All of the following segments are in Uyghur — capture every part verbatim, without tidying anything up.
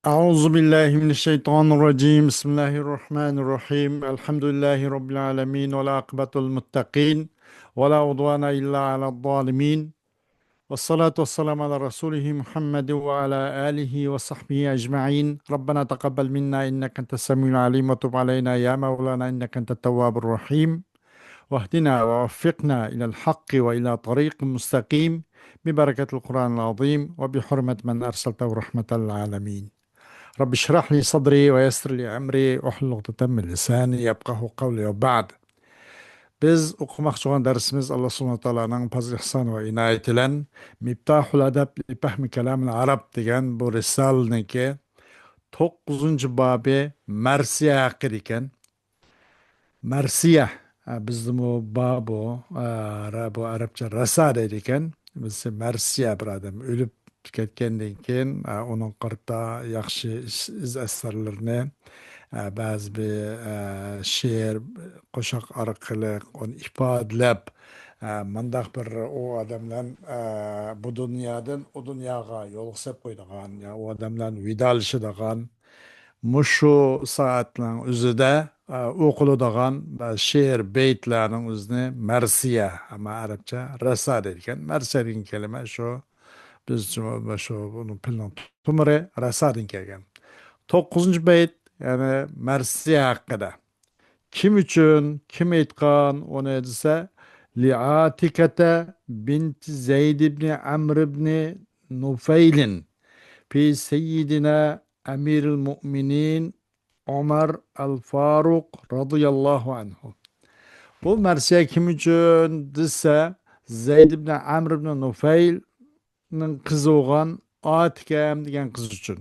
أعوذ بالله من الشيطان الرجيم. بسم الله الرحمن الرحيم. الحمد لله رب العالمين، والعاقبة للمتقين، ولا عدوان إلا على الظالمين. والصلاة والسلام على رسوله محمد وعلى آله وصحبه أجمعين. ربنا تقبل منا إنك أنت السميع العليم، وتب علينا يا مولانا إنك أنت التواب الرحيم. واهدنا ووفقنا إلى الحق وإلى طريق مستقيم ببركة القرآن العظيم وبحرمة من أرسلته رحمة للعالمين. رب اشرح لي صدري ويسر لي أمري واحلل عقدة من لساني يفقهوا قولي وبعد. بىز ئوقۇماقچى بولغان دەرسىمىز ئاللا سۇبھانەھۇ ۋە تائالانىڭ پەزلى، ئېھسانى ۋە ئىنايىتى بىلەن مىفتاھۇل ئەدەب لى پەھمى كالامىل ئەرەب دېگەن بۇ رىسالىنىڭكى توققۇزىنچى بابى مەرسىيە ھەققىدە ئىكەن. مەرسىيە، ئە، بىزدىمۇ بار بۇ، ئە، رە-، بۇ ئەرەبچە رەسا دەيدىكەن. بىز مەرسىيە، بىر ئادەم ئۆلۈپ كەتكەندىن كېيىن، ئە، ئۇنىڭغا قارىتا ياخشى ئىش-، ئىز ئەسەرلىرىنى، ئە، بەزى بىر، ئە، شېئىر، قوشاق ئارقىلىق ئۇنى ئىپادىلەپ، ئە، مۇنداق بىر ئۇ ئادەملەر، ئە، بۇ دۇنيادىن ئۇ دۇنياغا يولغا سەپ قويىدىغان، يا ئۇ ئادەملەر ۋىدالىشىدىغان، مۇشۇ سائەتنىڭ ئۆزىدە، ئە، ئۇ قىلىدىغان بەزى شېئىر بەيتلەرنىڭ ئۆزىنى مەرسىيە، ئەمما ئەرەبچە رەسا دەيدىكەن. مەرسىيە دېگەن كەلىمە شۇ، بىزچە شۇ، بۇنىڭ پىلنىڭ تۇمۇرى رەسادىن كەلگەن. توققۇزىنچى بەيت، يەنى مەرسىيە ھەققىدە. كىم ئۈچۈن، كىم ئېيتقان ئۇنى دېسە، لىئاتىكەتە بىنتى زەيد ئىبنى ئەمر ئىبنى نۇفەيلىن في سيدنا أمير المؤمنين عمر الفاروق رضي الله عنه. بۇ مەرسىيە كىم ئۈچۈن دېسە، زەيد ئىبنى ئەمر ئىبنى نۇفەيلنىڭ قىزى بولغان ئاتىكەم دېگەن قىز ئۈچۈن.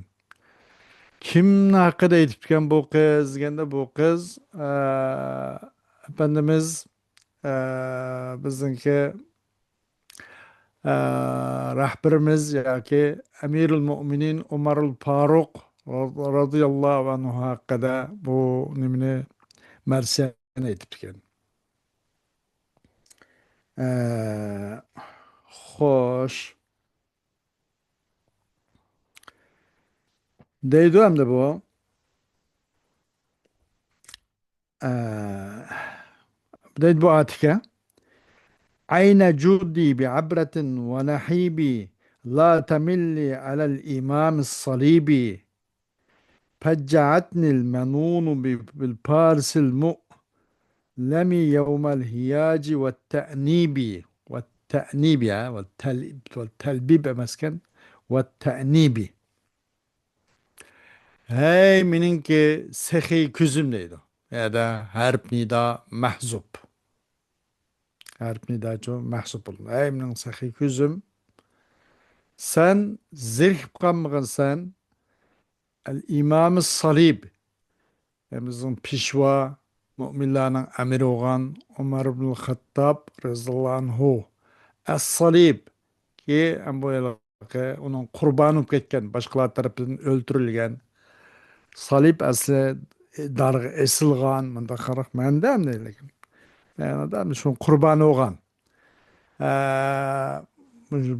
كىمنىڭ ھەققىدە ئېيتىپتىكەن بۇ قىز دېگەندە، بۇ قىز، ئە، ئەپەندىمىز، ئە، بىزنىڭكى ئە، رەھبىرىمىز ياكى ئەمىرۇل مۆمىنىن ئۇمەرۇل پارۇق رازىياللاھۇ ئەنھۇ ھەققىدە بۇ نېمىنى، مەرسىيەنى ئېيتىپتىكەن. ئە، خوش. دەيدۇ ئەمدى بۇ. ئە، دەيدۇ بۇ ئاتىكە. أين جودي بعبرة ونحيب، لا تملي على الإمام الصليب. فجعتني المنون ب-، بالفارس المؤلم يوم الهياج والتأنيب. والتأنيب، ھە، والتل-، والتلبيب ئەمەسكەن. والتأنيب. ھەي، مېنىڭكى سېخىي كۆزۈم دەيدۇ. يەنە ھەرپ نىدا مەھزۇپ. ھەرپ نىداچۇ مەھزۇپ بولىدۇ. ھەي، مېنىڭ سېخىي كۆزۈم. سەن زېرىكىپ قالمىغىنسەن. ئەل ئىمامى سالىب. يەنى بىزنىڭ پېشۋا، مۆمىنلەرنىڭ ئەمىرى بولغان ئۆمەر ئىبنۇل خەتتاب رەزىياللاھۇ ئەنھۇ. ئەس سالىب، كى، ئەم، بۇ ھېلىقى ئۇنىڭ قۇربانى بولۇپ كەتكەن، باشقىلار تەرىپىدىن ئۆلتۈرۈلگەن. سالىب ئەسلى دارغا ئېسىلغان، مۇنداق قاراق مەنىدە ئەمدى لېكىن. مەنىدە ئەمدى شۇ قۇربانى بولغان. ئە، مۇشۇ،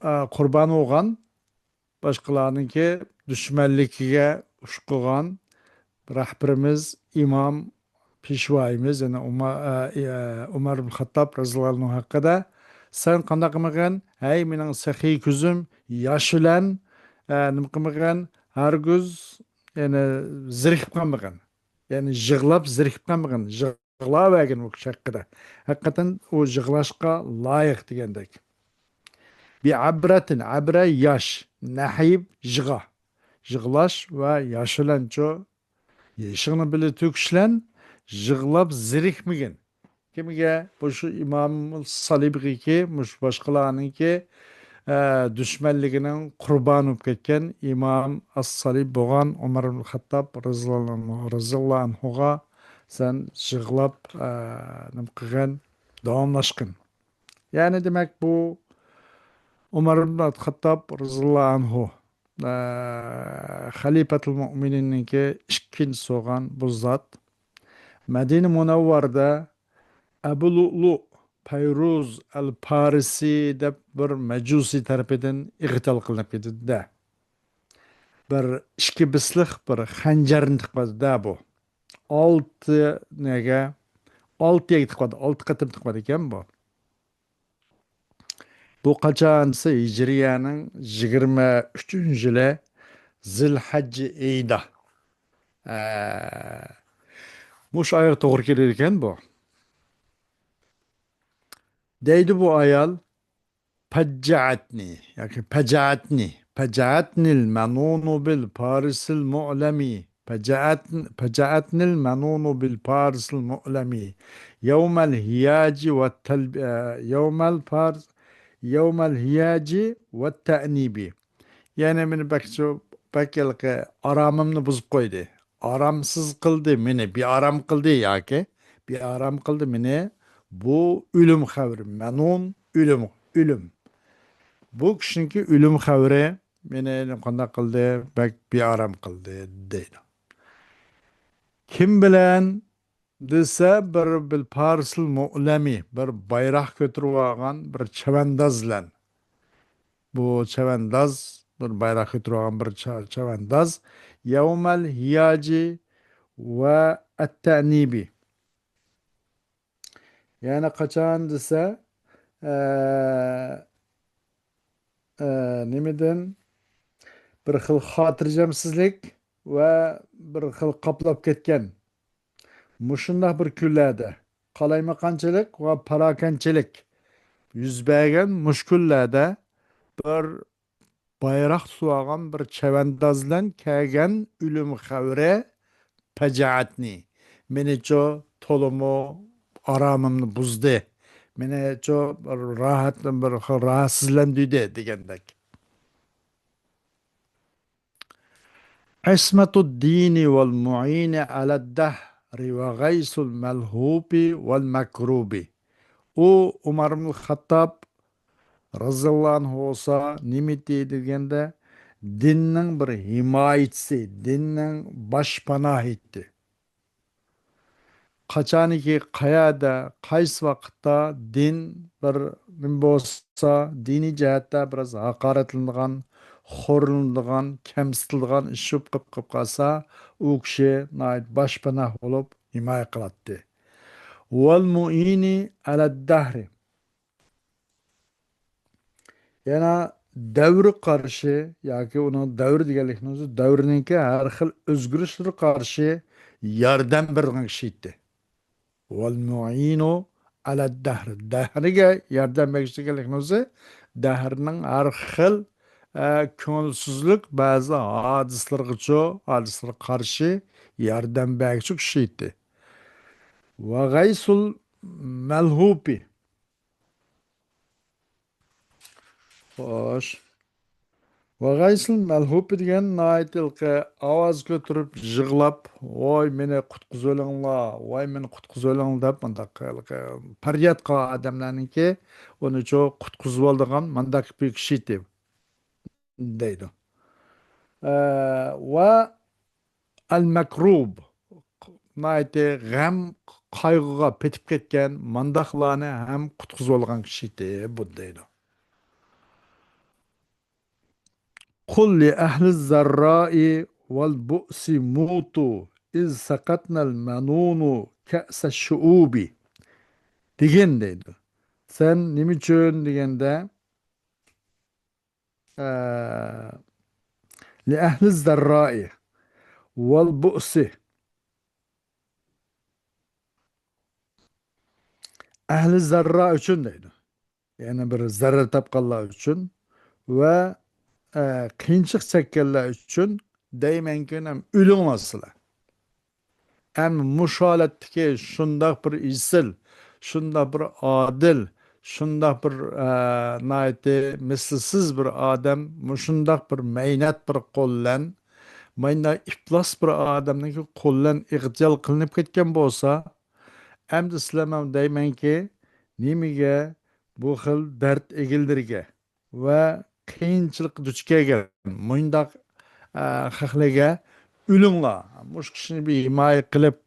ئە، قۇربانى بولغان، باشقىلارنىڭكى دۈشمەنلىكىگە ئۇشقۇغان رەھبىرىمىز ئىمام پېشۋايىمىز، يەنى ئۇمار، ئە، ئە، ئۆمەر ئىبن خەتتاب رەزىياللاھۇ ئەنھۇ ھەققىدە، سەن قانداق قىلمىغىن؟ ھەي، مېنىڭ سېخىي كۆزۈم، ياش بىلەن، ئە، نېمە قىلمىغىن؟ ھەرگىز، يەنى زېرىكىپ قالمىغىن. يەنى يىغلاپ زېرىكىپ قالمىغىن. يىغلاۋەرگىن ئۇ كىشى ھەققىدە. ھەقىقەتەن ئۇ يىغلاشقا لايىق دېگەندەك. بىئەبرەتىن، ئەبرە ياش، نەھىب يىغا. يىغلاش ۋە ياش بىلەنچۇ يېشىڭنى بىللە تۆكۈش بىلەن يىغلاپ زېرىكمىگىن. كىمگە؟ مۇشۇ ئىمام سالىبغىكى، مۇشۇ باشقىلارنىڭكى، ئە، دۈشمەنلىكىنىڭ قۇربانى بولۇپ كەتكەن ئىمام ئاس سالىب بولغان ئۆمەر ئىبن خەتتاب رەزىياللاھۇ ئەنھۇغا سەن يىغلاپ، ئە، نېمە قىلغىن؟ داۋاملاشقىن. يەنى دېمەك، بۇ ئۆمەر ئىبن خەتتاب رەزىياللاھۇ ئەنھۇ، ئە، خەلىپەتۇل مۇئمىنىننىڭكى ئىككىنچىسى بولغان بۇ زات. مەدىنە مۇنەۋۋەردە ئەبۇ لۇئلۇ پەيرۇز ئەل پارىسى دەپ بىر مەجۇسى تەرىپىدىن ئىغتىيال قىلىنىپ كېتىدۇ-دە. بىر ئىككى بىسلىق بىر خەنجەرنى تىقىۋاتىدۇ بۇ. ئالتە نەگە، ئالتە يەرگە تىقىۋاتىدۇ، ئالتە قېتىم تىقىۋاتىدىكەن بۇ. بۇ قاچان دېسە، ھىجرىيەنىڭ يىگىرمە ئۈچىنچى يىلى زىلھەججە ئېيىدا. ئە، مۇشۇ ئايغا توغرا كېلىدىكەن بۇ. دەيدۇ بۇ ئايال، پەججەئەتنى، ياكى پەجەئەتنى، پەجەئەتنىل مەنۇنۇ بىل پارىسىل مۇئلەمى، پەجەئەت-، پەجەئەتنىل مەنۇنۇ بىل پارىسىل مۇئلەمى، يەۋمەل ھىياجى ۋە تەل-، ئە، يەۋمەل پار-، يەۋمەل ھىياجى ۋە تەئنىبى. يەنى مېنى بەك، بەك ھېلىقى ئارامىمنى بۇزۇپ قويدى. ئارامسىز قىلدى مېنى، بىئارام قىلدى ياكى بىئارام قىلدى مېنى. بۇ ئۆلۈم خەۋىرى، مەنۇن، ئۆلۈم، ئۆلۈم. بۇ كىشىنىڭكى ئۆلۈم خەۋىرى مېنى قانداق قىلدى؟ بەك بىئارام قىلدى، دەيدۇ. كىم بىلەن دېسە، بىر، بىل پارسىل مۇئلەمى، بىر بايراق كۆتۈرۈۋالغان بىر چەۋەنداز بىلەن. بۇ چەۋەنداز، بىر بايراق كۆتۈرۈۋالغان بىر چا-، چەۋەنداز. يەۋمەل ھىياجى ۋە ئەتتەنىبى. يەنى قاچان دېسە، ئە، ئە، نېمىدىن؟ بىر خىل خاتىرجەمسىزلىك ۋە بىر خىل قاپلاپ كەتكەن. مۇشۇنداق بىر كۈنلەردە قالايمىقانچىلىق ۋە پاراكەندىچىلىك يۈز بەرگەن مۇشۇ كۈنلەردە بىر بايراق تۇتۇۋالغان بىر چەۋەنداز بىلەن كەلگەن ئۆلۈم خەۋىرى پەجەئەتنى، مېنىچۇ تولىمۇ ئارامىمنى بۇزدى. مېنىچۇ بىر راھەت، بىر خىل راھەتسىزلەندۈردى دېگەندەك. عصمة الدين والمعين على الدهر وغيث الملهوف والمكروب. ئۇ ئۆمەر ئىبنۇل خەتتاب رەزىياللاھۇ ئەنھۇ بولسا نېمە ئىدى دېگەندە، دىننىڭ بىر ھىمايىچىسى، دىننىڭ باشپاناھى ئىدى. قاچانكى، قەيەردە، قايسى ۋاقىتتا دىن بىر نېمە بولسا، دىنىي جەھەتتە بىراز ھاقارەتلىنىدىغان، خورلىنىدىغان، كەمسىتىلىدىغان ئىش بولۇپ قېلىپ قالسا، ئۇ كىشى ناھايىتى باشپاناھ بولۇپ ھىمايە قىلاتتى. ۋەل مۇئىنى ئەلەد دەھرى. يەنە دەۋرگە قارشى ياكى ئۇنىڭ دەۋرى دېگەنلىكنىڭ ئۆزى دەۋرنىڭكى ھەر خىل ئۆزگىرىشلىرىگە قارشى ياردەم بېرىدىغان كىشى ئىدى. ۋەل مۇئىنۇ ئەلەد دەھر. دەھرگە ياردەم بەرگۈچى دېگەنلىكنىڭ ئۆزى دەھرنىڭ ھەر خىل، ئە، كۆڭۈلسىزلىك، بەزى ھادىسىلەرگىچۇ، ھادىسىلەرگە قارشى ياردەم بەرگۈچى كىشى ئىدى. ۋە غەيسۇل مەلھۇپى. خوش. ۋە غەيسىل مەلھۇپى دېگەن ناھايىتى ھېلىقى ئاۋاز كۆتۈرۈپ يىغلاپ، ۋاي مېنى قۇتقۇزۇۋېلىڭلار، ۋاي مېنى قۇتقۇزۇۋېلىڭلار دەپ مۇنداق ھېلىقى پەرياد قىلغان ئادەملەرنىڭكى ئۇنىچۇ قۇتقۇزۇۋالىدىغان مۇنداق بىر كىشى ئىدى دەيدۇ. ئە، ۋە ئەل مەكرۇب، ناھايىتى غەم، قايغۇغا پېتىپ كەتكەن مانداقلارنى ھەم قۇتقۇزۇۋالغان كىشى ئىدى بۇ دەيدۇ. قل لأهل الضراء والبؤس موتوا إذ سقتنا المنون كأس الشعوب. دېگىن دەيدۇ. سەن نېمە ئۈچۈن دېگەندە، ئە، لأهل الضراء والبؤس. ئەھلى زەررا ئۈچۈن دەيدۇ. يەنى بىر زەرەر تاپقانلار ئۈچۈن ۋە، ئە، قىيىنچىلىق چەككەنلەر ئۈچۈن دەيمەنكى، ئۆلۈڭلار سىلەر. ئەمما مۇشۇ ھالەتتىكى شۇنداق بىر ئېسىل، شۇنداق بىر ئادىل، شۇنداق بىر، ئە، ناھايىتى مىسلىسىز بىر ئادەم، مۇشۇنداق بىر مەينەت بىر قول بىلەن، مانداق ئىپلاس بىر ئادەمنىڭكى قولى بىلەن ئىغتىيال قىلىنىپ كەتكەن بولسا، ئەمدى سىلەر مانا دەيمەنكى، نېمىگە بۇ خىل دەرد ئېگىللىرىگە ۋە قىيىنچىلىققا دۇچ كەلگەن مۇنداق، ئە، خەقلەرگە ئۆلۈڭلار. مۇشۇ كىشىنى بىر ھىمايە قىلىپ،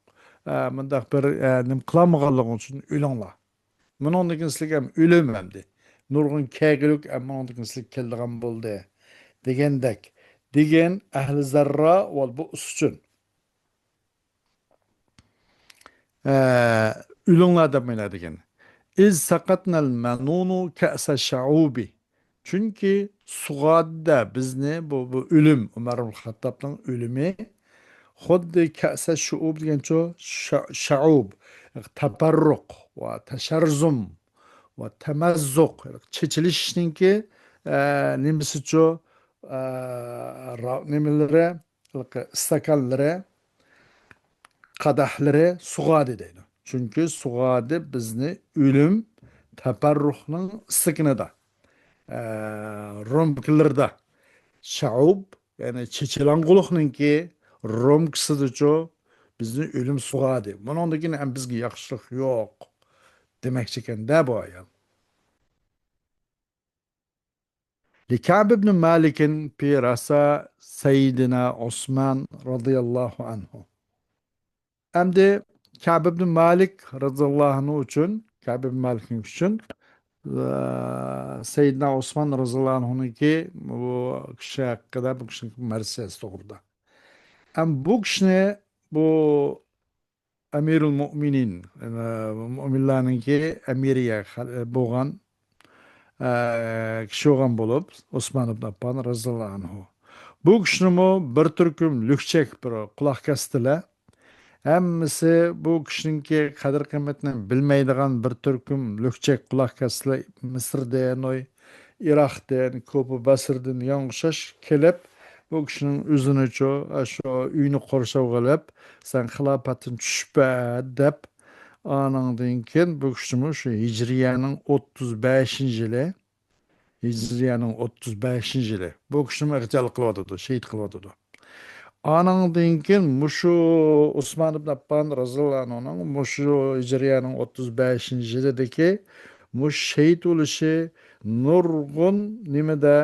ئە، مۇنداق بىر، ئە، نېمە قىلالمىغانلىقىڭ ئۈچۈن ئۆلۈڭلار. مۇنىڭدىن كېيىن سىلىگە ھەم ئۆلۈم ئەمدى. نۇرغۇن كەلگۈلۈك ھەم مۇنىڭدىن كېيىن سىلىگە كېلىدىغان بولدى. دېگەندەك، دېگەن ئەھلى زەررا ۋە بۇئس ئۈچۈن. ئە، ئۆلۈڭلار دەپ مانا دېگەن. ئىز سەقەتنەل مەنۇنۇ كەسە شەئۇبى. چۈنكى سۇغادىدە بىزنى بۇ، بۇ ئۆلۈم، ئۆمەر ئىبن خەتتابنىڭ ئۆلۈمى خۇددى كەسە شۇئۇب دېگەنچۇ، شە-، شەئۇب، تەپەررۇق ۋە تەشەرزۇم ۋە تەمەززۇق، چېچىلىشنىڭكى، ئە، نېمىسىچۇ، ئە، را-، نېمىلىرى، ھېلىقى ئىستاكانلىرى، قەدەھلىرى سۇغادى دەيدۇ. چۈنكى سۇغادى بىزنى ئۆلۈم، تەپەررۇقنىڭ ئىستاكىنىدا، ئە، رومكىلىرىدا، شەئۇب، يەنى چېچىلاڭغۇلۇقنىڭكى رومكىسىدىچۇ بىزنى ئۆلۈم سۇغادى. بۇنىڭدىن كېيىن ھەم بىزگە ياخشىلىق يوق دېمەكچىكەن-دە بۇ ئايال. لكعب بن مالك في رثى سيدنا عثمان رضي الله عنه. ئەمدى كەب ئىبن مالىك رەزىياللاھۇ ئەنھۇ ئۈچۈن، كەب ئىبن مالىك ئۈچۈن، ئە، سەييىدىنا ئوسمان رەزىياللاھۇ ئەنھۇنىڭكى بۇ كىشى ھەققىدە، بۇ كىشىنىڭ مەرسىيەسى توغرىدا. ئەم بۇ كىشىنى بۇ ئەمىرۇل مۇئمىنىن، ئە، مۇئمىنلارنىڭكى ئەمىرى بولغان، ئە، كىشى بولغان بولۇپ، ئوسمان ئىبن ئاففان رەزىياللاھۇ ئەنھۇ. بۇ كىشىنىمۇ بىر تۈركۈم لۈكچەك بىر قۇلاق كەستىلەر. ھەممىسى بۇ كىشىنىڭكى قەدىر-قىممىتىنى بىلمەيدىغان بىر تۈركۈم لۈكچەك قۇلاق كەستىلەر مىسىردىن، ئوي، ئىراقتىن، كۇپا بەسرىدىن دېگەن ئوخشاش كېلىپ، بۇ كىشىنىڭ ئۆزىنىچۇ، شۇ ئۆينى قورشاۋغا ئېلىپ، سەن خىلاپەتتىن چۈشۈپ بەر دەپ، ئانىڭدىن كېيىن بۇ كىشىمۇ شۇ ھىجرىيەنىڭ ئوتتۇز بەشىنچى يىلى، ھىجرىيەنىڭ ئوتتۇز بەشىنچى يىلى. بۇ كىشىمۇ ئىغتىيال قىلىۋاتىدۇ، شېھىت قىلىۋاتىدۇ. ئانىڭدىن كېيىن مۇشۇ ئوسمان ئىبن ئاففان رەزىياللاھۇ ئەنھۇنىڭ مۇشۇ ھىجرىيەنىڭ ئوتتۇز بەشىنچى يىلىدىكى مۇشۇ شېھىت بولۇشى نۇرغۇن نېمىدە،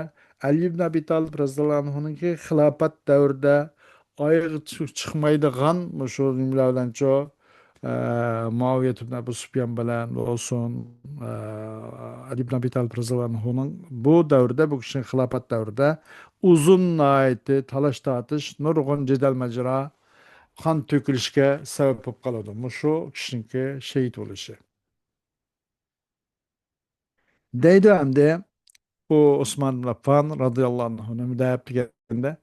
ئەلى ئىبن ئەبى تالىپ رەزىياللاھۇ ئەنھۇنىڭكى خىلاپەت دەۋرىدە ئايىغى چىق-، چىقمايدىغان مۇشۇ نېمىلەر بىلەنچۇ، ئە، مۇئاۋىيەت ئىبن ئەبۇ سۇپيان بىلەن بولسۇن، ئە، ئەلى ئىبن ئەبى تالىپ رەزىياللاھۇ ئەنھۇنىڭ بۇ دەۋردە، بۇ كىشىنىڭ خىلاپەت دەۋرىدە ئۇزۇن ناھايىتى تالاش-تارتىش، نۇرغۇن جېدەل-ماجىرا، قان تۆكۈلۈشكە سەۋەب بولۇپ قالىدۇ. مۇشۇ كىشىنىڭكى شېھىت بولۇشى. دەيدۇ ئەمدى ئۇ ئوسمان ئىبن ئاففان رەزىياللاھۇ ئەنھۇ نېمە دەپ دېگەندە،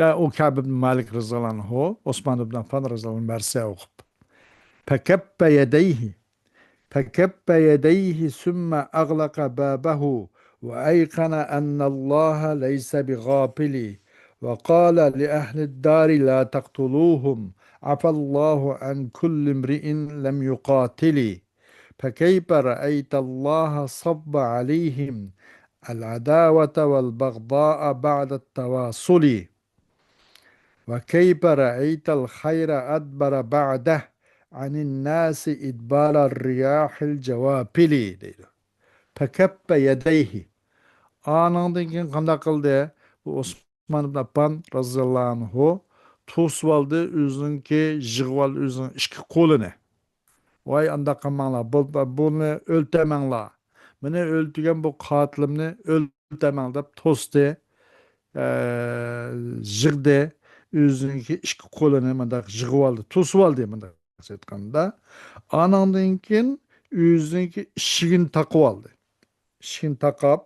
يا ئۇ كەب ئىبن مالىك رەزىياللاھۇ ئەنھۇ ئوسمان ئىبن ئاففان رەزىياللاھۇ ئەنھۇ مەرسىيە ئوقۇپ، فكف يديه، فكف يديه ثم أغلق بابه وأيقن أن الله ليس بغافل، وقال لأهل الدار لا تقتلوهم، عفا الله عن كل امرئ لم يقاتل. فكيف رأيت الله صب عليهم العداوة والبغضاء بعد التواصل؟ وكيف رأيت الخير أدبر بعده عن الناس إدبار الرياح الجوافل دەيدۇ. فكف يديه. ئانىڭدىن كېيىن قانداق قىلدى؟ بۇ ئوسمان ئىبن ئاففان رەزىياللاھۇ ئەنھۇ توسۇۋالدى ئۆزىنىڭكى، يىغىۋالدى ئۆزىنىڭ ئىككى قولىنى. ۋاي، ئانداق قىلماڭلار، بۇ، بۇنى ئۆلتۈرمەڭلار. مېنى ئۆلتۈرگەن بۇ قاتىلىمنى ئۆلتۈرمەڭ دەپ توستى. ئە، يىغدى. ئۆزىنىڭكى ئىككى قولىنى مۇنداق يىغىۋالدى، توسۇۋالدى مۇنداق ئېيتقاندا. ئانىڭدىن كېيىن ئۆزىنىڭكى ئىشىكىنى تاقىۋالدى. ئىشىكىنى تاقاپ،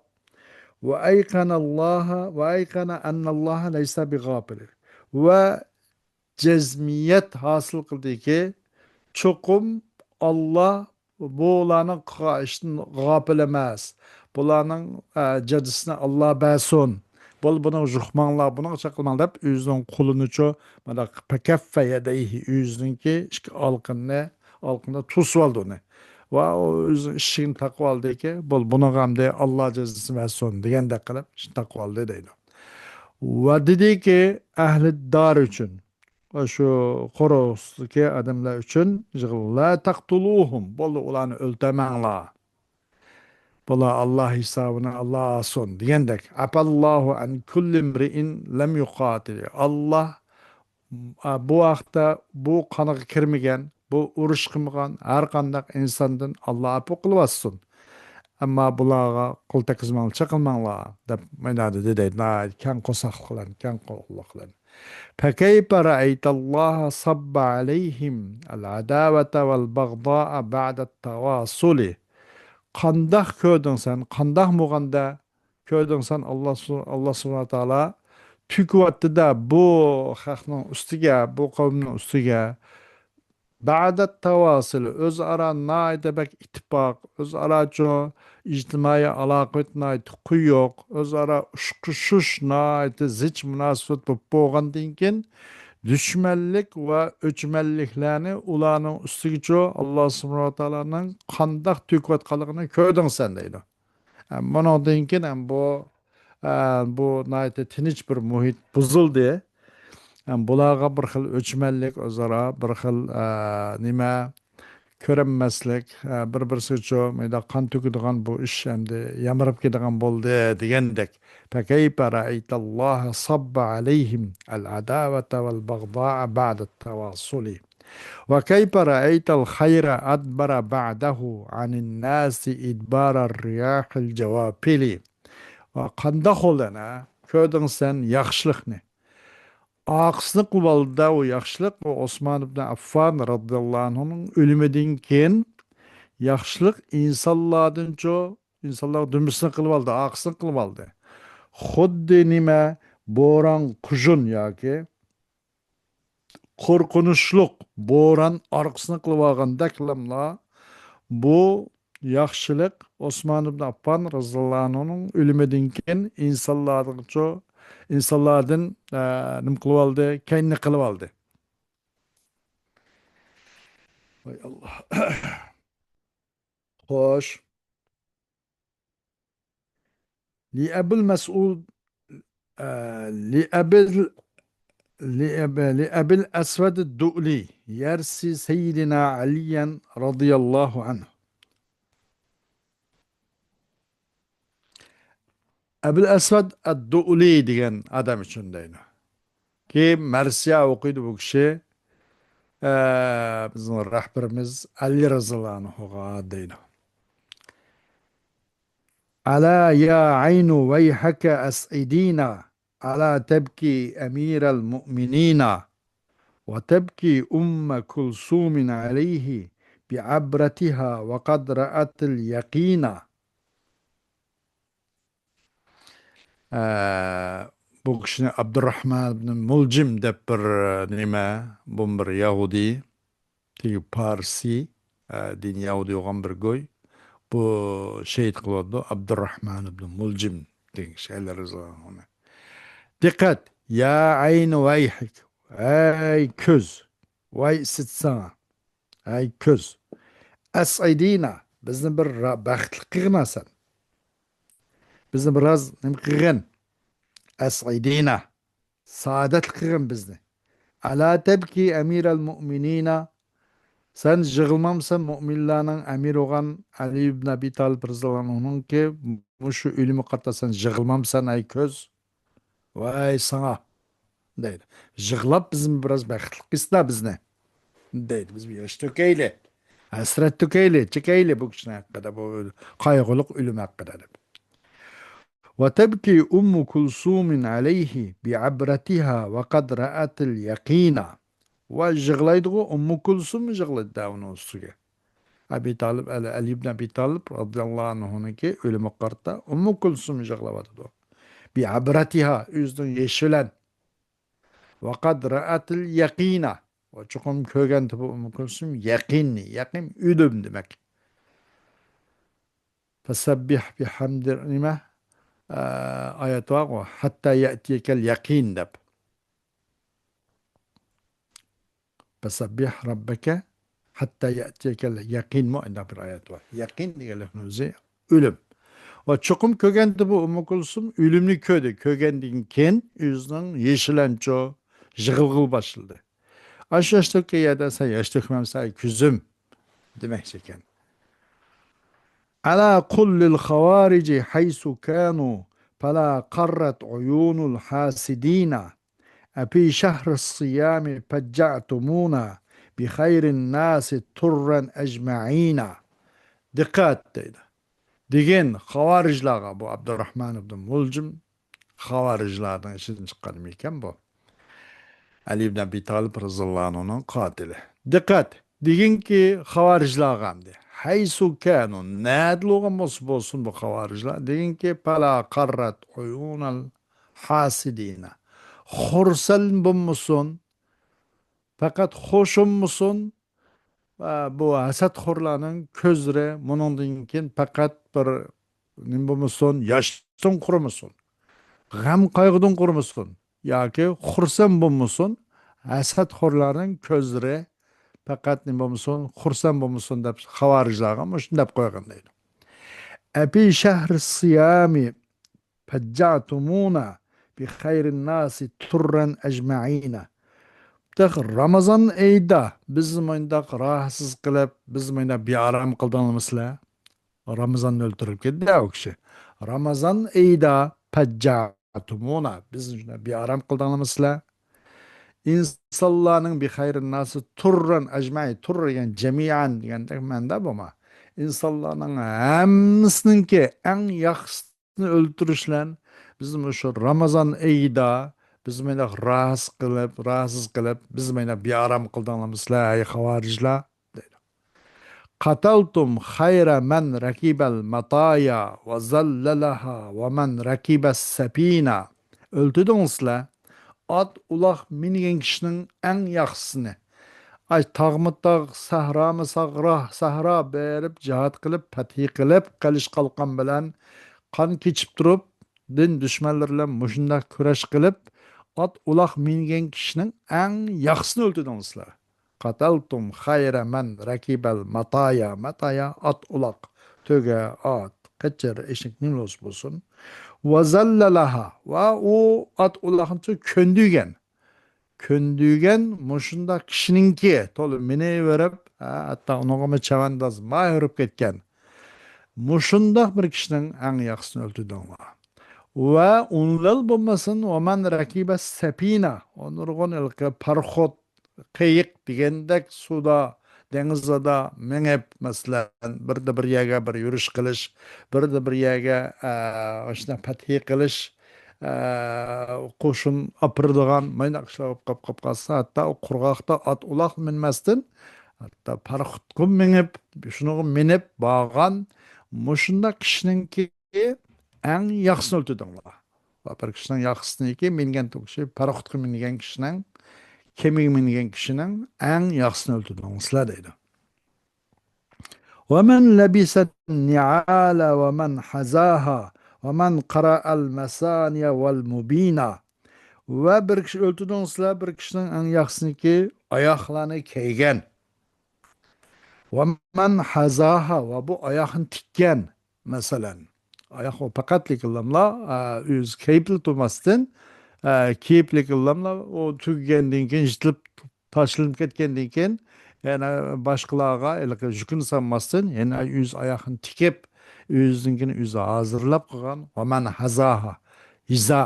وأيقن الله، وأيقن أن الله ليس بغافل. ۋە جەزمىيەت ھاسىل قىلدىكى، چوقۇم ئاللا بۇلارنىڭ قىلغان ئىشىدىن غاپىل ئەمەس. بۇلارنىڭ، ئە، جازىسىنى ئاللا بەرسۇن. بول، بۇنىڭغا يۇقماڭلار، بۇنىڭغا چاقلىماڭ دەپ، ئۆزىنىڭ قولىنىچۇ مۇنداق فكف يديه، ئۆزىنىڭكى ئىككى ئالقىنىنى، ئالقىنىدا توسۇۋالدى ئۇنى. ۋە ئۇ ئۆزىنىڭ ئىشىكىنى تاقىۋالدىكى، بول، بۇنىڭغا ئەمدى ئاللا جازىسىنى بەرسۇن دېگەندەك قىلىپ، ئىشىكنى تاقىۋالدى دەيدۇ. ۋە دېدىكى، ئەھلى دار ئۈچۈن، شۇ قورۇسىدىكى ئادەملەر ئۈچۈن يىغىلىڭ. لا تقتلوهم، بولدى، ئۇلارنى ئۆلتۈرمەڭلار. بۇلار ئاللا ھېسابىنى ئاللا ئالسۇن دېگەندەك. عفا الله عن كل امرئ لم يقاتل. ئاللا، ئا، بۇ ھەقتە، بۇ قانغا كىرمىگەن، بۇ ئۇرۇش قىلمىغان ھەر قانداق ئىنساندىن ئاللا ئەپۇ قىلىۋاتسۇن. ئەمما بۇلارغا قول تەگكۈزمەڭلار، چېقىلماڭلار، دەپ مانا دېدى دەيدۇ، ناھايىتى كەڭ قورساقلىق بىلەن، كەڭ قوللۇق بىلەن. فكيف رأيت الله صب عليهم العداوة والبغضاء بعد التواصل. قانداق كۆردۈڭ سەن؟ قانداق بولغاندا كۆردۈڭ سەن؟ ئاللا سۇ-، ئاللا سۇبھانەھۇ ۋە تائالا تۆكۈۋەتتى-دە بۇ خەقنىڭ ئۈستىگە، بۇ قەۋمنىڭ ئۈستىگە. بعد التواصل، ئۆزئارا ناھايىتى بەك ئىتتىپاق، ئۆزئاراچۇ ئىجتىمائىي ئالاقە ناھايىتى قويۇق، ئۆزئارا ئۇشقۇشۇش ناھايىتى زىچ مۇناسىۋەت بولۇپ بولغاندىن كېيىن، دۈشمەنلىك ۋە ئۆچمەنلىكلەرنى ئۇلارنىڭ ئۈستىگىچۇ ئاللا سۇبھانەھۇ ۋە تائالانىڭ قانداق تۆكۈۋاتقانلىقىنى كۆردۈڭ سەن دەيدۇ. ھەم بۇنىڭدىن كېيىن ھەم بۇ، ئە، بۇ ناھايىتى تىنچ بىر مۇھىت بۇزۇلدى. ھەم بۇلارغا بىر خىل ئۆچمەنلىك، ئۆزئارا بىر خىل، ئە، نېمە، كۆرەلمەسلىك، ئە، بىر-بىرسىگىچۇ مۇنداق قان تۆكىدىغان بۇ ئىش ئەمدى يامراپ كېتىدىغان بولدى دېگەندەك. فكيف رأيت الله صب عليهم العداوة والبغضاء بعد التواصل. وكيف رأيت الخير أدبر بعده عن الناس إدبار الرياح الجوافل. ۋە قانداق بولدى ئەنە؟ كۆردۈڭ سەن ياخشىلىقنى. ئارقىسىنى قىلىۋالدى ئۇ ياخشىلىق، ئۇ ئوسمان ئىبن ئەففان رازىياللاھۇ ئەنھۇنىڭ ئۆلۈمىدىن كېيىن ياخشىلىق ئىنسانلاردىنچۇ، ئىنسانلارغا دۈمبىسىنى قىلىۋالدى، ئارقىسىنى قىلىۋالدى. خۇددى نېمە، بوران قۇژۇن ياكى قورقۇنچلۇق بوران ئارقىسىنى قىلىۋالغاندەكلاملا بۇ ياخشىلىق ئوسمان ئىبن ئاففان رازىياللاھۇ ئەنھۇنىڭ ئۆلۈمىدىن كېيىن ئىنسانلاردىنچۇ، ئىنسانلاردىن، ئە، نېمە قىلىۋالدى؟ كەينىنى قىلىۋالدى. ۋاي ئاللا. خوش. لأبي المسعود، ئە، لأبي، لأبي، لأبي الأسود الدؤلي يرثي سيدنا عليا رضي الله عنه. ئەبۇل ئەسۋەد ئەد-دۇئلى دېگەن ئادەم ئۈچۈن دەيدۇ. كېيىن مەرسىيە ئوقۇيدۇ بۇ كىشى. ئە، بىزنىڭ رەھبىرىمىز ئەلى رەزىياللاھۇ ئەنھۇغا دەيدۇ. ألا يا عين ويحك أسعدينا، ألا تبكي أمير المؤمنين، وتبكي أم كلثوم عليه بعبرتها وقد رأت اليقين. ئە، بۇ كىشىنى ئابدۇرراھمان ئىبن مۇلجىم دەپ بىر، نېمە، بۇ بىر يەھۇدىي، تېگى پارسىي، ئە، دىنى يەھۇدىي بولغان بىر گوي. بۇ شېھىت قىلىۋاتىدۇ، ئابدۇرراھمان ئىبن مۇلجىم دېگەن كىشى، ئەللەر رەزىياللاھۇ ئەنھۇ. دىققەت! يا ئەينى ۋەيھىك، ئەي كۆز، ۋاي ئىسىت ساڭا. ئەي كۆز، ئەسئىدىنا، بىزنى بىر را-، بەختلىك قىلغىنا سەن. بىزنى بىراز نېمە قىلغىن؟ ئەسئىدىنا، سائادەتلىك قىلغىن بىزنى. ئەلا تەبكى ئەمىرەل مۇئمىنىنا، سەن يىغلىمامسەن مۇئمىنلارنىڭ ئەمىرى بولغان ئەلى ئىبن ئەبى تالىپ رەزىياللاھۇ ئەنھۇنىڭكى مۇشۇ ئۆلۈمىگە قارىتا سەن يىغلىمامسەن، ئەي كۆز؟ ۋاي ساڭا! دەيدۇ. يىغلاپ بىزنى بىراز بەختلىك قىلسىلا بىزنى. دەيدۇ. بىز بىر ياش تۆكەيلى. ھەسرەت تۆكەيلى، چېكەيلى بۇ كىشىنىڭ ھەققىدە، بۇ قايغۇلۇق ئۆلۈم ھەققىدە دەپ. وتبكي أم كلثوم عليه بعبرتها وقد رأت اليقين. ۋاي يىغلايدىغۇ، ئۇممۇ كۇلسۇم يىغلايدۇ دە ئۇنىڭ ئۈستىگە. ئەبى تالىپ، ئەلى، ئەلى ئىبن ئەبى تالىپ رازىياللاھۇ ئەنھۇنىڭكى ئۆلۈمىگە قارىتا ئۇممۇ كۇلسۇم يىغلاۋاتىدۇ. بىئەبرەتىھا، ئۆزىنىڭ يېشى بىلەن. ۋەقەد رەئەتىل يەقىنا. ۋە چوقۇم كۆرگەنتى بۇ ئۇممۇ كۇلسۇم يەقىننى، يەقىن ئۆلۈم دېمەك. فەسەببىھ بىھەمدى نېمە؟ ئە، ئايەت بارغۇ، ھەتتا يەتىيەكەل يەقىن دەپ. فەسەببىھ رەببەكە ھەتتا يەتىيەكەل يەقىنمۇ ئانداق بىر ئايەت بار. يەقىن دېگەنلىكنىڭ ئۆزى ئۆلۈم. ۋە چوقۇم كۆرگەنتى بۇ ئۇممۇ كۇلسۇم ئۆلۈمنى كۆردى. كۆرگەندىن كېيىن ئۆزىنىڭ يېشىلەنچۇ يىغلىغىلى باشلىدى. ئاشۇ ياشتىكى يەردە سەن ياش تۆكمەمسەن، ئەي كۆزۈم، دېمەكچى ئىكەن. ألا قل للخوارج حيث كانوا فلا قرت عيون الحاسدين. أفي شهر الصيام فجعتمونا بخير الناس طرا أجمعين. دىققەت دەيدۇ. دېگىن خاۋارىجلارغا، بۇ ئابدۇراخمان ئىبن مۇلجىم خاۋارىجلارنىڭ ئىچىدىن چىققانمىكەن بۇ؟ ئەلى ئىبن ئەبى تالىپ رەزىياللاھۇ ئەنھۇنىڭ قاتىلى. دىققەت! دېگىنكى خاۋارىجلارغا ئەمدى. ھەيسۇ كانۇ، نەدە بولغان بولسا بولسۇن بۇ خاۋارىجلار. دېگىنكى، پەلا قەررەت ئۇيۇنەل ھاسىدىنە. خۇرسەن بولمىسۇن، پەقەت خۇشۇممىسۇن، ئە، بۇ ھەسەتخورلارنىڭ كۆزلىرى مۇنىڭدىن كېيىن پەقەت بىر نېمە بولمىسۇن، ياشتىن قۇرۇمىسۇن، غەم قايغۇدىن قۇرۇمىسۇن ياكى خۇرسەن بولمىسۇن، ھەسەتخورلارنىڭ كۆزلىرى پەقەت نېمە بولمىسۇن، خۇرسەن بولمىسۇن دەپ خاۋارىجلارغا مۇشۇنداق دەپ قويغان دەيدۇ. ئەپى شەھر سىيامى پەججەتۇمۇنا بىخەيرىن ناسى تۇررەن ئەجمەئىنا. تېخى رامىزان ئېيىدا بىزنى مۇنداق راھەتسىز قىلىپ، بىزنى مۇنداق بىئارام قىلدىڭلارمۇ سىلەر؟ رامىزاننى ئۆلتۈرۈپ كەتتى ئۇ كىشى. رامىزان ئېيىدا پەججەتۇمۇنا، بىزنى شۇنداق بىئارام قىلدىڭلارمۇ سىلەر؟ ئىنسانلارنىڭ بىخەيرىن ناسى تۇررەن ئەجمەئىن، تۇرر دېگەن جەمىئەن دېگەندەك مەنىدە بولما. ئىنسانلارنىڭ ھەممىسىنىڭكى ئەڭ ياخشىسى ئۆلتۈرۈشلەن بىز مۇشۇ رامىزان ئېيىدا بىز مۇنداق راھەتسىز قىلىپ، راھەتسىز قىلىپ، بىز مۇنداق بىئارام قىلدىڭلارمۇ سىلەر، ھەي خاۋارىجلار؟ دەيدۇ. قەتەلتۇم خەيرە مەن رەكىبەل مەتايا ۋە زەللەلەھا ۋە مەن رەكىبەس سەپىنە. ئۆلتۈردۈڭلار سىلەر ئات، ئۇلاق مىنگەن كىشىنىڭ ئەڭ ياخشىسىنى. ئاي، تاغمۇ تاغ، سەھرامۇ سەھرا، سەھرا بېرىپ جىھاد قىلىپ، پەتھى قىلىپ، قىلىچ قالقان بىلەن قان كېچىپ تۇرۇپ، دىن دۈشمەنلىرى بىلەن مۇشۇنداق كۈرەش قىلىپ، ئات، ئۇلاق مىنگەن كىشىنىڭ ئەڭ ياخشىسىنى ئۆلتۈردۈڭلار سىلەر. قەتەلتۇم خەيرە مەن رەكىبەل ماتايا، ماتايا ئات، ئۇلاق، تۆگە، ئات، قېچىر، ئېشەك نېمە بولسا بولسۇن. ۋە زەللەلەھا، ۋە ئۇ ئات، ئۇلاقنى كۆندۈرگەن. كۆندۈرگەن مۇشۇنداق كىشىنىڭكى، تولا مىنىۋېرىپ، ھە، ھەتتا ئۇنىڭغىمۇ چەۋەنداز ماھىر بولۇپ كەتكەن. مۇشۇنداق بىر كىشىنىڭ ئەڭ ياخشىسىنى ئۆلتۈردۈڭلار. ۋە ئۇنىلا بولمىسۇن، ۋە مەن رەكىبە سەپىنە، ئۇ نۇرغۇن ھېلىقى پاراخوت، قېيىق دېگەندەك سۇدا، دېڭىزدا مېڭىپ، مەسىلەن، بىردە بىر يەرگە بىر يۈرۈش قىلىش، بىردە بىر يەرگە، ئە، ئاشۇنداق پەتھى قىلىش، ئە، قوشۇن ئاپىرىدىغان مايناق ئىشلار بولۇپ قاپ، قاپ قالسا، ھەتتا ئۇ قۇرغاقتا ئات ئۇلاق مىنمەستىن، ھەتتا پاراخوتقا مېڭىپ، شۇنىڭغا مىنىپ بارغان مۇشۇنداق كىشىنىڭكى ئەڭ ياخشىسىنى ئۆلتۈردۈڭلار. بىر كىشىنىڭ ياخشىسىنىكى، مىنگەن كىشى، پاراخوتقا مىنگەن كىشىنىڭ، كېمىگە مىنگەن كىشىنىڭ ئەڭ ياخشىسىنى ئۆلتۈردۈڭلار دەيدۇ. ومن لبس النعال ومن حذاها ومن قرأ المثاني والمبينة. ۋە بىر كىشى ئۆلتۈردۈڭ سىلەر، بىر كىشىنىڭ ئەڭ ياخشىسىنىكى ئاياقلارنى كىيگەن. ومن حذاها، ۋە بۇ ئاياقنى تىككەن، مەسىلەن. ئاياق ئۇ پەقەتلىكىنلاملا، ئە، ئۆزى كىيىپلا تۇرماستىن، ئە، كىيىپلىكىنلاملا ئۇ تۈگىگەندىن كېيىن يىتىلىپ تاشلىنىپ كەتكەندىن كېيىن، يەنە باشقىلارغا ھېلىقى يۈكنى سالماستىن، يەنە ئۆز ئاياغىنى تىكىپ، ئۆزىنىڭكىنى ئۆزى ھازىرلاپ قىلغان، ۋە مەن ھازاھا، ھىزا،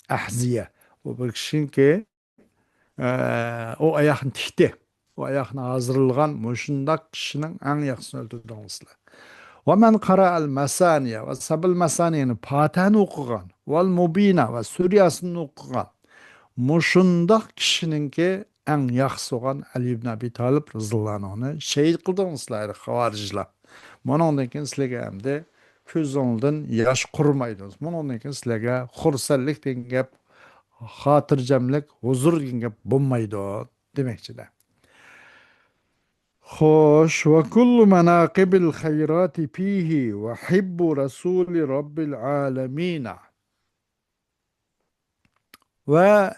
ئەھزىيە. ئۇ بىر كىشىنىڭكى، ئە، ئۇ ئاياغنى تىكتى. ئۇ ئاياغنى ھازىرلىغان مۇشۇنداق كىشىنىڭ ئەڭ ياخشىسىنى ئۆلتۈردۈڭلار سىلەر. ۋە مەن قەرەئەل مەسانىيە، ۋە سەبىل مەسانىيەنى، پاتىھەنى ئوقۇغان، ۋەل مۇبىنە، ۋە سۈرە ياسىننى ئوقۇغان. مۇشۇنداق كىشىنىڭكى ئەڭ ياخشىسى بولغان ئەلى ئىبن ئەبى تالىپ رەزىياللاھۇ ئەنھۇنى شېھىت قىلدىڭىز سىلەر، خاۋارىجلار. مۇنىڭدىن كېيىن سىلەرگە ئەمدى كۆزۈڭدىن ياش قۇرۇمايدۇ. مۇنىڭدىن كېيىن سىلەرگە خۇرسەنلىك دېگەن گەپ، خاتىرجەملىك، ھۇزۇر دېگەن گەپ بولمايدۇ دېمەكچىدە. خوش، وكل مناقب الخيرات فيه وحب رسول رب العالمين. ۋە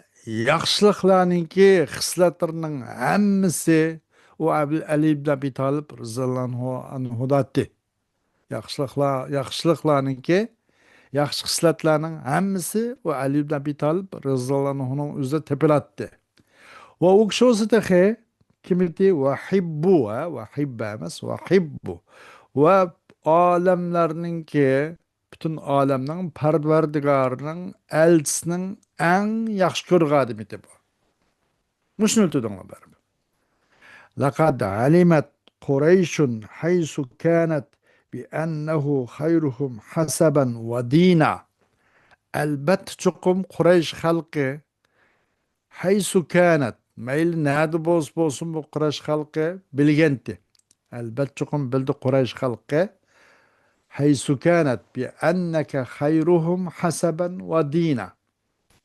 ياخشىلىقلارنىڭكى خىسلەتلىرىنىڭ ھەممىسى ئۇ ئەبىل-، ئەلى ئىبن ئەبى تالىپ رەزىياللاھۇ ئەنھۇداتتى. ياخشىلىقلار، ياخشىلىقلارنىڭكى، ياخشى خىسلەتلەرنىڭ ھەممىسى ئۇ ئەلى ئىبن ئەبى تالىپ رەزىياللاھۇ ئەنھۇنىڭ ئۆزىدە تېپىلاتتى. ۋە ئۇ كىشى بولسا تېخى كىم ئىدى؟ ۋەھىببۇ، ھە؟ ۋەھىببە ئەمەس، ۋەھىببۇ. ۋە ئالەملەرنىڭكى پۈتۈن ئالەمنىڭ پەرۋەردىگارىنىڭ ئەلچىسىنىڭ ئەڭ ياخشى كۆرگەن ئادىمى ئىدى بۇ. مۇشۇنى ئۆلتۈردۈڭلار بەرىبىر. لەقەد ئەلىمەت قۇرەيشۇن ھەيسۇ كانەت بأنه خيرهم حسبا ودينا. ئەلبەتتە چوقۇم قۇرەيش خەلقى، حيث كانت، مەيلى نەدە بولسا بولسۇن، بۇ قۇرەيش خەلقى بىلگەنتى. ئەلبەتتە چوقۇم بىلدى قۇرەيش خەلقى، حيث كانت، بأنك خيرهم حسبا ودينا.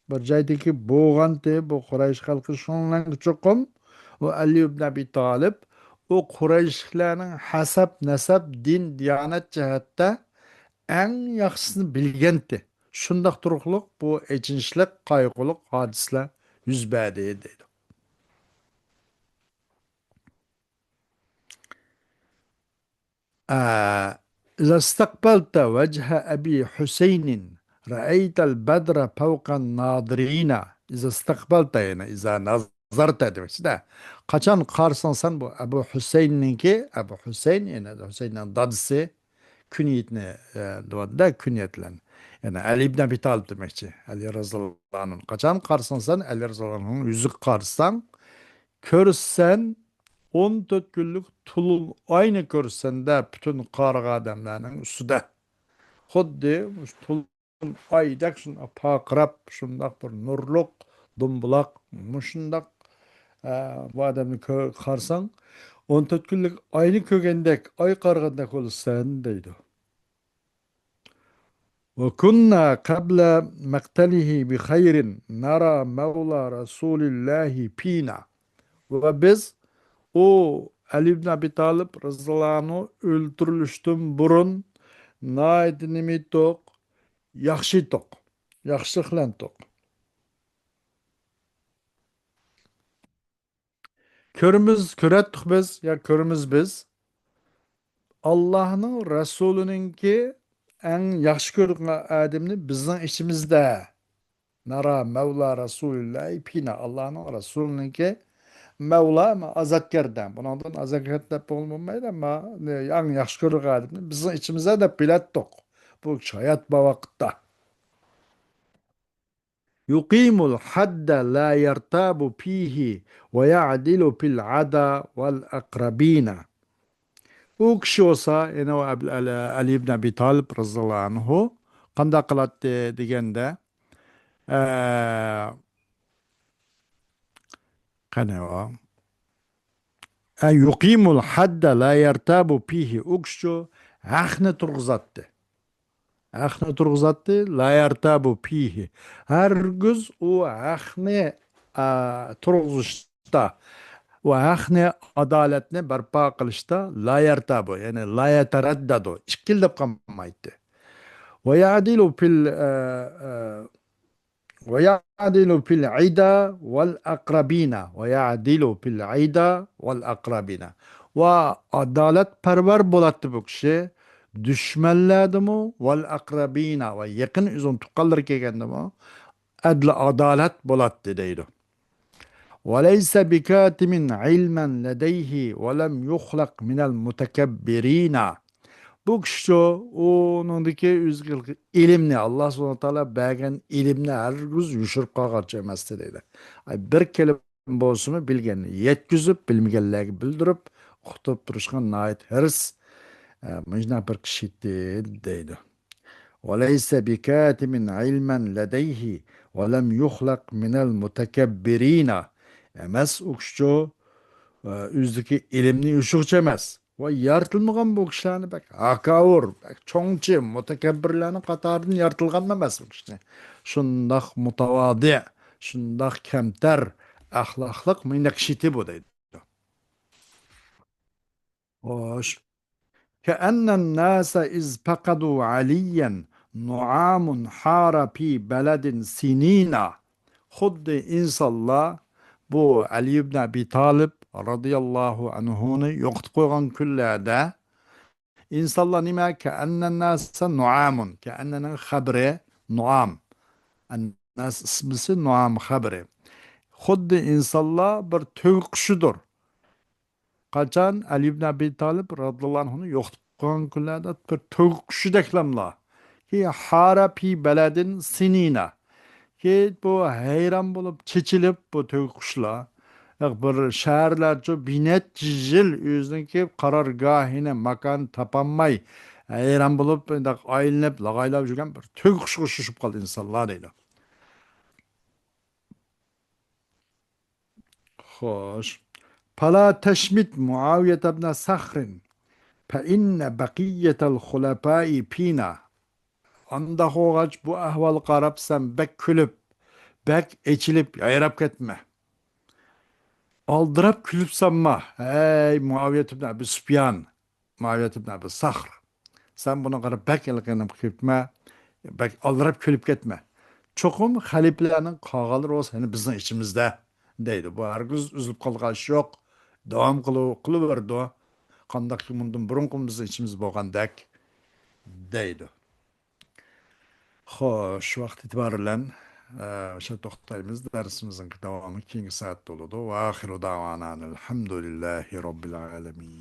بىر جايدىكى بولغانتى، بۇ قۇرەيش خەلقى شۇنىڭ چوقۇم، ئۇ ئەلى ئىبن ئەبى تالىپ، ئۇ قۇرەيشلىكلەرنىڭ ھەسەب، نەسەب، دىن، دىيانەت جەھەتتە ئەڭ ياخشىسىنى بىلگەنتى. شۇنداق تۇرۇقلۇق بۇ ئېچىنىشلىق، قايغۇلۇق ھادىسىلەر يۈز بەردى، دەيدۇ. ئە، إذا استقبلت وجه أبي حسين رأيت البدر فوق الناضرين. إذا استقبلت، يەنى إذا نظرت دېمەكچىدە. قاچان قارىساڭ سەن بۇ ئەبۇ ھۈسەيننىڭكى، ئەبۇ ھۈسەين، يەنى ھۈسەيننىڭ دادىسى، كۈنيىتنى، ئە، دېۋاتىدۇ-دە، كۈنيەتلەرنى. يەنى ئەلى ئىبن ئەبى تالىپ دېمەكچى، ئەلى رەزىياللاھۇ ئەنھۇ. قاچان قارىساڭ سەن ئەلى رەزىياللاھۇ ئەنھۇنىڭ يۈزىگە قارىساڭ، كۆرىسەن، ئون تۆت كۈنلۈك تولۇن ئاينى كۆرىسەن-دە، پۈتۈن قارىغان ئادەملەرنىڭ ئۈستىدە. خۇددى مۇشۇ تولۇن ئايدەك شۇنداق پارقىراپ، شۇنداق بىر نۇرلۇق دومبىلاق، مۇشۇنداق، ئە، بۇ ئادەمنى كۆ-، قارىساڭ، ئون تۆت كۈنلۈك ئاينى كۆرگەندەك، ئاي قارىغاندەك بولىسەن، دەيدۇ. وكنا قبل مقتله بخير نرى مولى رسول الله فينا. ۋە بىز ئۇ ئەلى ئىبن ئەبى تالىپ رەزىياللاھۇ ئەنھۇ ئۆلتۈرۈلۈشتىن بۇرۇن ناھايىتى نېمە ئىدۇق؟ ياخشى ئىدۇق. ياخشىلىق بىلەن ئىدۇق. كۆرىمىز، كۆرەتتۇق بىز، يا كۆرىمىز بىز. ئاللاھنىڭ رەسۇلىنىڭكى ئەڭ ياخشى كۆرىدىغان ئادىمىنى بىزنىڭ ئىچىمىزدە. نرى مولى رسول الله فينا. ئاللاھنىڭ رەسۇلىنىڭكى مەۋلا، ئەمما ئازادكەر دەڭ. بۇنىڭدىن ئازادكەر دەپ بولمايدۇ، ئەمما ئەڭ ياخشى كۆرىدىغان ئادىمىنى بىزنىڭ ئىچىمىزدە دەپ بىلەتتۇق. بۇ كىشى ھايات بار ۋاقىتتا. يقيم الحد لا يرتاب فيه ويعدل في العدا والأقربين. ئۇ كىشى بولسا، يەنى ئۇ ئەبل-، ئەلى، ئەلى ئىبن ئەبى تالىپ رەزىياللاھۇ ئەنھۇ قانداق قىلاتتى دېگەندە، ئە، قېنى ئۇ؟ ئە، يقيم الحد لا يرتاب فيه. ئۇ كىشى ھەقنى تۇرغۇزاتتى. ھەقنى تۇرغۇزاتتى، لا يرتاب فيه. ھەرگىز ئۇ ھەقنى، ئا، تۇرغۇزۇشتا، ئۇ ھەقنى، ئادالەتنى بەرپا قىلىشتا لا يرتاب، يەنى لا يتردد، ئىككىلىدەپ قالمايتتى. ويعدل في ال-، ئە، ئە، ويعدل في العدا والأقربين. ويعدل في العدا والأقربين. ۋە ئادالەتپەرۋەر بولاتتى بۇ كىشى. دۈشمەنلەردىمۇ، ۋەل ئەقرەبىنا، ۋە يېقىن ئۆزىنىڭ تۇغقانلىرى كەلگەندىمۇ، ئەدلى ئادالەت بولاتتى دەيدۇ. وليس بكاتم علما لديه ولم يخلق من المتكبرين. بۇ كىشىچۇ، ئۇنىڭدىكى ئۆزىگە ئىلىمنى، ئاللا سۇبھانەھۇ ۋە تائالا بەرگەن ئىلىمنى ھەرگىز يوشۇرۇپ قالغانچە ئەمەستى دەيدۇ. ئاي، بىر كەلىمە بولسىمۇ بىلگەننى يەتكۈزۈپ، بىلمىگەنلەرگە بىلدۈرۈپ، ئۇقتۇرۇپ تۇرۇشقا ناھايىتى ھېرىس، ئە، مۇشۇنداق بىر كىشى ئىدى دەيدۇ. وليس بكاتم علما لديه ولم يخلق من المتكبرين. ئەمەس، ئۇ كىشىچۇ، ئە، ئۆزىدىكى ئىلىمنى يوشۇرغۇچى ئەمەس. ۋە يارىتىلمىغان بۇ كىشىلەرنى بەك ھاكاۋۇر، بەك چوڭچى، مۇتەكەببىرلەرنىڭ قاتارىدىن يارىتىلغان ئەمەس بۇ كىشىنى. شۇنداق مۇتەۋادىئ، شۇنداق كەمتەر ئەخلاقلىق مۇنداق كىشى ئىدى بۇ دەيدۇ. خوش. كأن الناس إذ فقدوا عليا نعام حار في بلد سنين. خۇددى ئىنسانلار بۇ ئەلى ئىبن ئەبى تالىپ رازىياللاھۇ ئەنھۇنى يوقىتىپ قويغان كۈنلەردە، ئىنسانلار نېمە؟ كأن الناس نعام. كأننىڭ خەبىرى نۇئام. ئەنناس ئىسمىسى نۇئام خەبىرى. خۇددى ئىنسانلار بىر تۆگە قۇشىدۇر. قاچان ئەلى ئىبن ئەبى تالىپ رازىياللاھۇ ئەنھۇنى يوقىتىپ قويغان كۈنلەردە بىر تۆگە قۇشىدەكلەملا. كى حار في بلد سنين. كى بۇ ھەيران بولۇپ، چېچىلىپ بۇ تۆگە قۇشلار. بىر شەھەرلەرچۇ بىر نەچچە يىل ئۆزىنىڭكى قارارگاھىنى، ماكان تاپالماي، ھەيران بولۇپ، مۇنداق ئايلىنىپ، لاغايلاپ يۈرگەن بىر تۆگە قۇشقا ئوخشىشىپ قالدى ئىنسانلار دەيدۇ. خوش. پالا تەشمىت مۇئاۋىيەتەبنە سەخرىن. پەئىننە بەقىيەتەل خۇلەپائى پىنا. ئانداق بولغاچ، بۇ ئەھۋالغا قاراپ سەن بەك كۈلۈپ، بەك ئېچىلىپ، يايراپ كەتمە. ئالدىراپ كۈلۈپ سەنما، ھەي، مۇئاۋىيەت ئىبن ئەبى سۇپيان، مۇئاۋىيەت ئىبن ئەبى سەخر، سەن بۇنىڭغا قاراپ بەك ئەلقىنىپ كەتمە، بەك ئالدىراپ كۈلۈپ كەتمە. چوقۇم خەلىپىلەرنىڭ قالغانلىرى بولسا يەنە بىزنىڭ ئىچىمىزدە، دەيدۇ. بۇ ھەرگىز ئۈزۈلۈپ قالغان ئىش يوق. داۋام قىلىۋ-، قىلىۋېرىدۇ. قانداقكى مۇندىن بۇرۇنقى بىزنىڭ ئىچىمىزدە بولغاندەك، دەيدۇ. خوش، ۋاقىت ئېتىبارى بىلەن، ئە، شۇ توختايمىز. دەرسىمىزنىڭ داۋامى كېيىنكى سائەتتە بولىدۇ. ۋە ئاخىرۇ داۋانا ئەلھەمدۇلىللاھى رەببىل ئالەمىن.